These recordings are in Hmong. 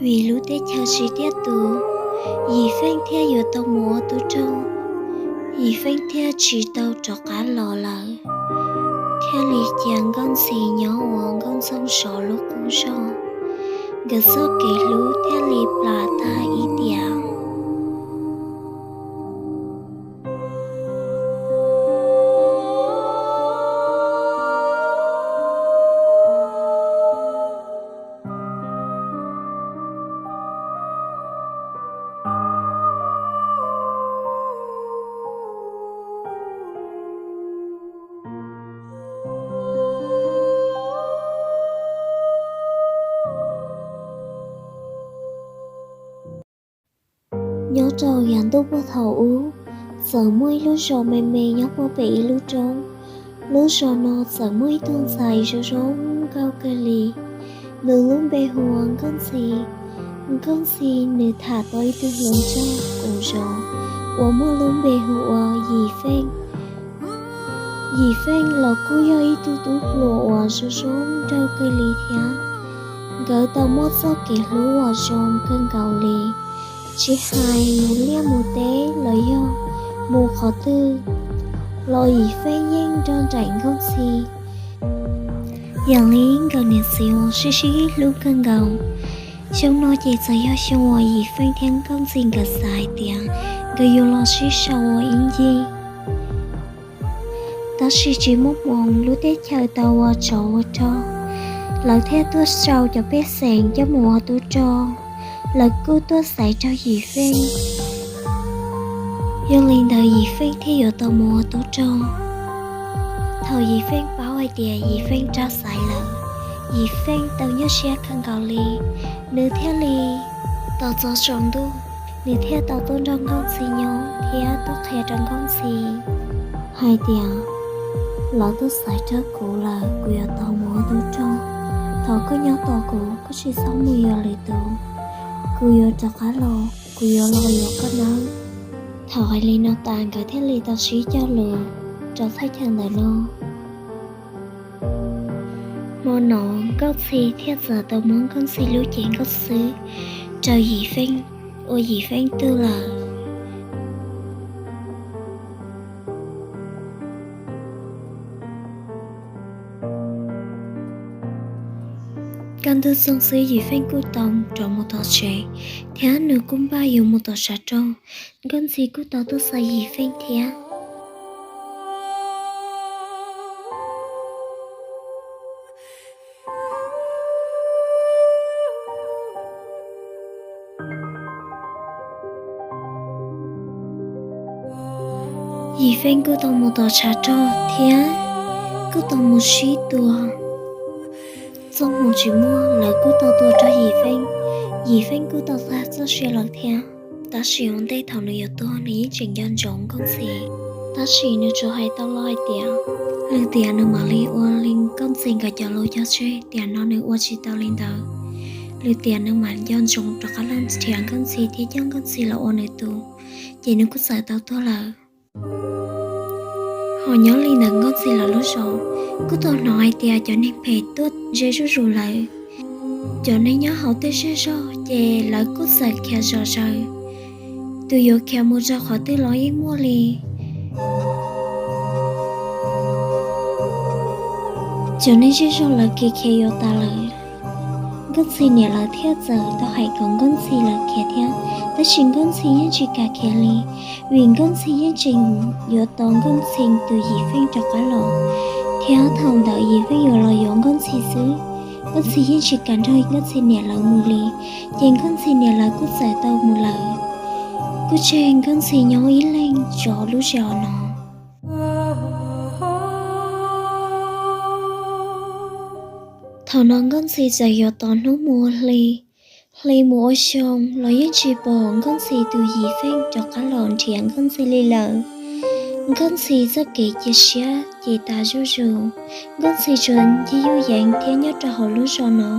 Vim lub teb chaws tsis tiaj tus, Yim Feej thiaj yuav tau mus ua tub rog, Yim Feej thiaj tsis tau rov qab los lawm, thiaj li cia Nkauj Ntxhi nyob ua Nkauj Ntxoog Sov lub qub zog, nkawd txoj kev hlub thiaj li plam tag ib tiam. Nyob rau yav ntuj puag thaum ub, txawm muaj ib lub zos me me nyob puag pem ib lub roob. Lub zos no txawm muaj ib tug ntxhais zoo zoo nkauj kawg li, nws lub npe hu ua Nkauj Ntxhi. Nkauj Ntxhi nws tham tau ib tug hluas nraug kuv zos uas muaj lub npe hu ua Yim Feej. Yim Feej los kuj yog ib tug tub hluas uas zoo zoo nraug kawg li thiab. Nkawd tau muaj txoj kev hlub uas zoo kawg nkaus li, tsis hais mus liaj mus teb los yog mus qhov twg los Yim Feej yeej nrog nraim Nkauj Ntxhi. Yog li nkawd niam txiv uas sib sib hlub kawg nkaus. Xyoo no ces txawm yog xyoo uas Yim Feej thiab Nkauj Ntxhi nkawd xav hais tias nkawd yuav los sib sau ua ib ncig. Tab sis tsis muaj hmoo, lub teb chaws tau ua tsov ua rog, lawv thiaj tuaj sau cov pej xeem coj mus ua tub rog. Lawv kuj tuaj xaiv raug Yim Feej, yog li ntawd Yim Feej thiaj yuav tau mus ua tub rog. Thaum Yim Feej paub hais tias Yim Feej raug xaiv lawm, Yim Feej tau nyuaj siab kawg nkaus li, nws thiaj li tos txog tsaus ntuj, nws thiaj tau tuaj nrog Nkauj Ntxhi nyob thiab tuaj qhia rau Nkauj Ntxhi hais tias, lawv tuaj xaiv raug kuv lawm, kuv yuav tau mus ua tub rog. Thov koj nyob tos kuv, koj tsis txhob mus yuav lwm tus, kuv yuav rov qab los, kuv yuav los yuav koj nawb. Thaum hais li no tas nkawd thiaj li tau sib cog lus rau thaj chaw ntawm no. Hmo no Nkauj Ntxhi thiaj txawm tau muab Nkauj Ntxhi lub cev nkauj xwb rau Yim Feej, ua Yim Feej tuag lawm. Kaj ntug txoog xwb Yim Feej kuj tau rov mus tom tsev, thiab nws kuj npaj yuav mus tom tshav rog. Nkauj Ntxhi kuj tau tuaj xaiv Yim Feej thiab. Yim Feej kuj tau mus tom tshav rog thiab kuj tau mus sib tua. Txoj hmoo tsis muaj, lawv kuj tau tua rau Yim Feej. Yim Feej kuj tau tag txoj sia lawm thiab. Tab sis ua ntej thaum nws yuav tuag, nws yeej tseem nco ntsoov Nkauj Ntxhi. Tab sis nws tsuas hais tau lo hais tias, lwm tiam nws mam li ua li Nkauj Ntxhi nkawd cov lus cog tseg, tiam no nws ua tsis tau li ntawd. Lwm tiam nws mam nco ntsoov rov qab los nrhiav Nkauj Ntxhi thiab coj Nkauj Ntxhi los ua nws tus, ces nws kuj txawm tau tuag lawm. Ho nyob li ntawm Nkauj Ntxhi lawv lub zos, kuj tau hnov hais tias cov neeg phem tuaj ze zuj zus lawm. Cov neeg nyob hauv tej zej zog ces lawv kuj txawm khiav zom zaws, tus yuav khiav mus rau qhov twg los yeej muaj li. Cov neeg zej zog lawv khiav khiav yuav tas lawm, Nkauj Ntxhi niam lawv thiaj txawm tau hais kom Nkauj Ntxhi lawv khiav thiab, tab sis Nkauj Ntxhi yeej tsis kam khiav li, vim Nkauj Ntxhi yeej tseem yuav tos Nkauj Ntxhi tus Yim Feej rov qab los, thiab thaum ntawd Yim Feej yuav los yuav Nkauj Ntxhi xwb. Nkauj Ntxhi yeej tsis kam nrog Nkauj Ntxhi niam lawv mus li, ces Nkauj Ntxhi niam lawv kuj txawm tau mus lawm, kuj tseg Nkauj Ntxhi nyob ib leeg rau lub zos no. Thaum no Nkauj Ntxhi txawm yuav tos hnub mus ua hli, hli mus ua xyoo los yeej tsis pom Nkauj Ntxhi tus Yim Feej rov qab los nrhiav Nkauj Ntxhi li lawm. Nkauj Ntxhi txoj kev cia siab ces tas zuj zus, Nkauj Ntxhi tsuas ncig yuj yees thiab nyob rau hauv lub zos no,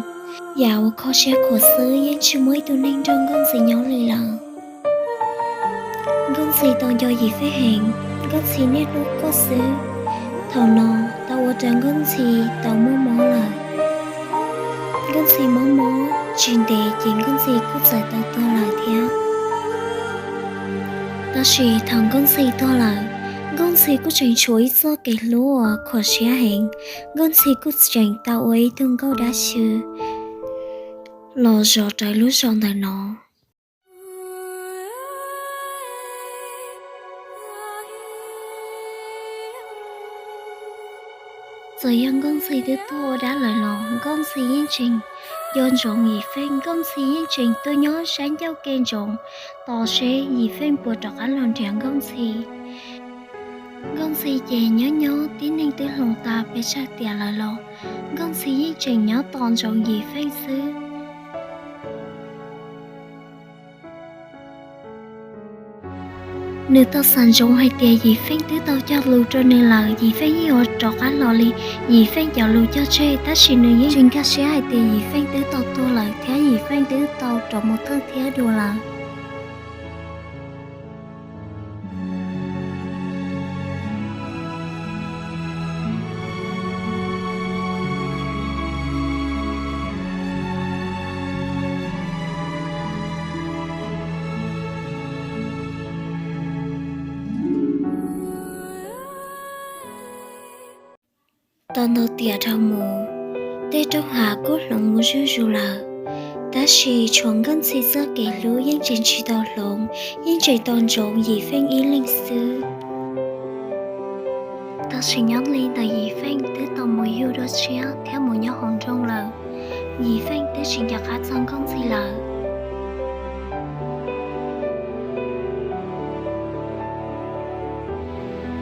yam uas kho siab khuav xwb, yeej tsis muaj ib tug neeg nrog Nkauj Ntxhi nyob li lawm. Nkauj Ntxhi tau nco Yim Feej heev, Nkauj Ntxhi niaj hnub quaj xwb. Thaum no tau ua rau Nkauj Ntxhi tau muaj mob lawm. Nkauj Ntxhi mob mob Tsis ntev ces Nkauj Ntxhi kuj txawm tau tuag lawm thiab. Tab sis thaum Nkauj Ntxhi tuag lawm, Nkauj Ntxhi kuj tseem tshuav ib txoj kev hlub uas khuam siab heev. Nkauj Ntxhi kuj tseem tau ua ib tug nkauj dab xyw los zov rawv lub zos ntawm no. Txawm yog Nkauj Ntxhi twb tuag ua dab lawm los Nkauj Ntxhi yeej tseem nco ntsoov Yim Feej. Nkauj Ntxhi yeej tseem tuaj nyob saib ncauj ke ntsoov tos seb Yim Feej puas rov qab los nrhiav Nkauj Ntxhi. Nkauj Ntxhi ces nyob nyob tib neeg twb hloov tas pes tsawg tiam lawm los Nkauj Ntxhi yeej tseem nyob tos ntsoov Yim Feej xwb. Nws tau xav ntsoov hais tias Yim Feej twb tau cog lus rau nws lawm, Yim Feej yeej yuav rov qab los li Yim Feej cov lus cog tseg, tab sis nws yeej tsis nkag siab hais tias Yim Feej twb tau tuag lawm thiab Yim Feej twb tau rov mus thawj thiab dua lawm. Tau ntau tiam dhau mus, tej rooj hav kuj hloov mus zuj zus lawm, tab sis tshuav Nkauj Ntxhi txoj kev hlub yeej tseem tsis tau hloov, yeej tseem tos ntsoov Yim Feej ib leeg xwb. Tab sis nyob li ntawd Yim Feej twb tau mus yug dua tshiab thiab mus nyob hauv nroog lawm. Yim Feej twb tsis nco qab txog Nkauj Ntxhi lawm.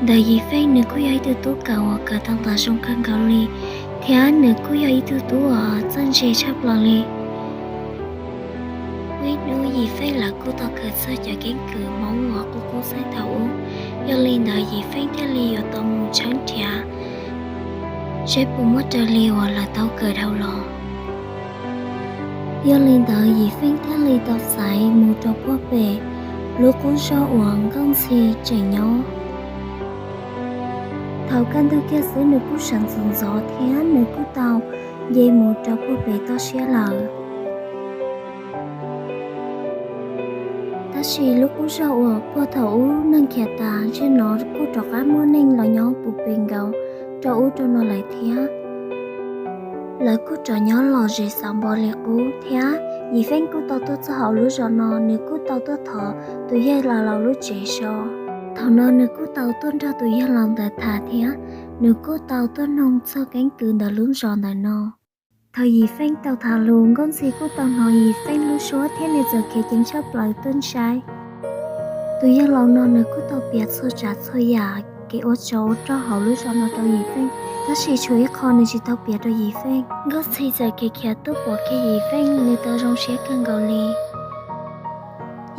Ntawm Yim Feej nws kuj yog ib tug tub kawm uas kawm tau ntawv zoo kawg nkaus li, thiab nws kuj yog ib tug tub uas txawj ntse tshaj plaws li. Muaj ib hnub Yim Feej lawv kuj tau kawm txog cov keeb kwm Hmoob uas qub qub txheej thaum ub, yog li ntawd Yim Feej thiaj li yuav tau mus tshawb nrhiav seb puas muaj raws li uas lawv tau kawm dhau los. Yog li ntawd Yim Feej thiaj li tau xaiv mus rau puag pem lub qub zog uas Nkauj Ntxhi tseem nyob. Thaum kaj ntug kiag xwb nws kuj sawv ntxov ntxov thiab nws kuj tau nce mus rau puag pem toj siab lawm. Tab sis lub qub zog uas puag thaum ub neeg khiav tas, zaum no kuj rov qab muaj neeg los nyob puv pes nkaus rau ub rau no lawm thiab. Lawv kuj rov nyob lom zem xav npo li qub thiab. Yim Feej kuj tau tuaj txog hauv lub zos no, nws kuj tau tuaj thov tus yawg laus laus lub tsev so. Thaum no nws kuj tau tuaj nrog tus yawg laus ntawd tham thiab nws kuj tau tuaj noog txog keeb kwm ntawm lub zos ntawm no. Thaum Yim Feej tau tham lus, Nkauj Ntxhi kuj tau hnov Yim Feej lub suab thiab nws txawm khiav ceev tshaj plaws tuaj saib. Tus yawg laus no nws kuj tau piav txhua tsav txhua yam kev ua tsov ua rog hauv lub zos no rau Yim Feej, tab sis tshuav ib qho nws tsis tau piav rau Yim Feej. Nkauj Ntxhi txawm khiav khiav tuaj pom kiag Yim Feej, nws tau zoo siab kawg nkaus li.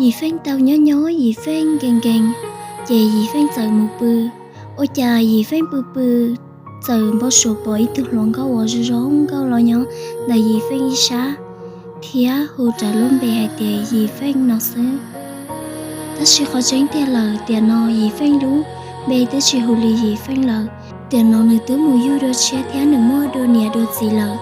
Yim Feej tau nyob nyob Yim Feej nkees nkees, ces Yim Feej txawm mus pw. Ua cas Yim Feej pw pw txawm npau suav pom ib tug hluas nkauj uas zoo zoo nkauj los nyob ntawm Yim Feej ib sab thiab hu rawv lub npe hais tias Yim Feej no xwb. Tab sis qhov tseeb tiag lawm, tiam no Yim Feej lub npe twb tsis hu li Yim Feej lawm. Tiam no nws twb mus yug dua tshiab thiab nws muaj dua niam dua txiv lawm.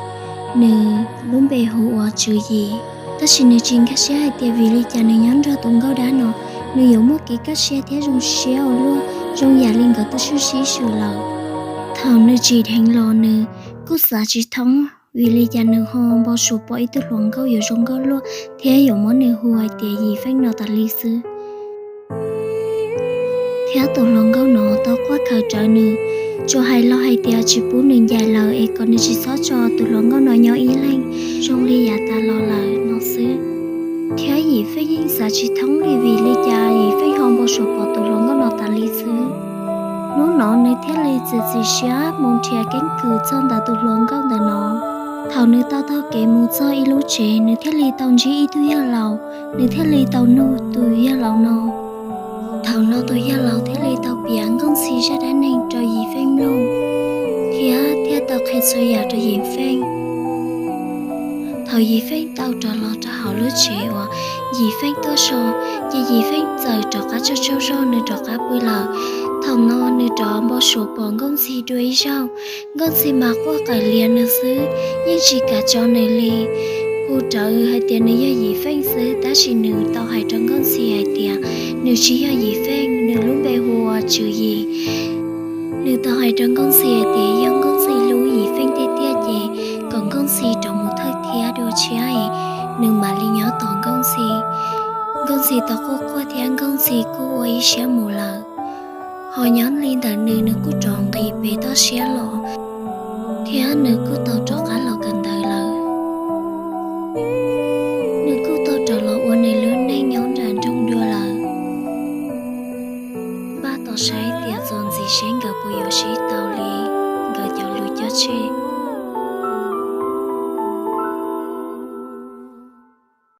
Nws lub npe hu ua Tswv Yim. Tab sis nws tsis nkag siab hais tias vim li cas nws nyob nrog tus nkauj dab no, nws yuav muaj kev kaj siab thiab zoo siab ua luaj zoo yam li nkawd twb sib sib swm lawm. Thaum nws tsim dheev los nws kuj xav tsis thoob vim li cas nws ho npau suav pom ib tug hluas nkauj yuav zoo nkauj luaj thiab yuav muab nws hu hais tias Yim Feej no tas li xwb. Thiab tus hluas nkauj no tau quaj khaws rawv nws, tsuas hais los hais tias tsis pub nws ncaim lawm es kom nws tsis txhob tso tus hluas nkauj no nyob ib leeg zoo li yav tas los lawm no xwb. Thiab Yim Feej yeej xav tsis thoob li vim li cas Yim Feej ho npau suav pom tus hluas nkauj no tas li xwb. Hnub no nws thiaj li txiav txim siab mus nrhiav keeb kwm txog ntawm tus hluas nkauj ntawm no. Thaum nws tau taug kev mus txog ib lub tsev, nws thiaj li tau ntsib ib tug yawg laus, nws thiaj li tau nug tus yawg laus no. Thaum no tus yawg laus thiaj li tau piav Nkauj Ntxhi zaj dab neeg rau Yim Feej mloog, thiab thiaj tau qhia txhua yam rau Yim Feej. Thaum Yim Feej tau rov los rau hauv lub tsev uas Yim Feej tuaj so, ces Yim Feej txawm rov qab tsaug tsaug zog nws rov qab pw lawm. Thaum no nws rov npau suav pom Nkauj Ntxhi dua ib zaug, Nkauj Ntxhi mas quaj qawm lias nws xwb, yeej tsis kam tso nws li. Hu rawv hais tias nws yog Yim Feej xwb, tab sis nws tau hais rau Nkauj Ntxhi hais tias nws tsis yog Yim Feej, nws lub npe hu ua Tswv Yim. Nws tau hais rau Nkauj Ntxhi hais tias yog Nkauj Ntxhi hlub Yim Feej tiag tiag ces kom Nkauj Ntxhi rov mus thawj thiab dua tshiab, nws mam li nyob tos Nkauj Ntxhi. Nkauj Ntxhi tau quaj quaj thiab Nkauj Ntxhi kuj ua ib siab mus lawm. Ho nyob li ntawm nws, nws kuj rov nqis pem toj siab los, thiab nws kuj tau rov qab los kawm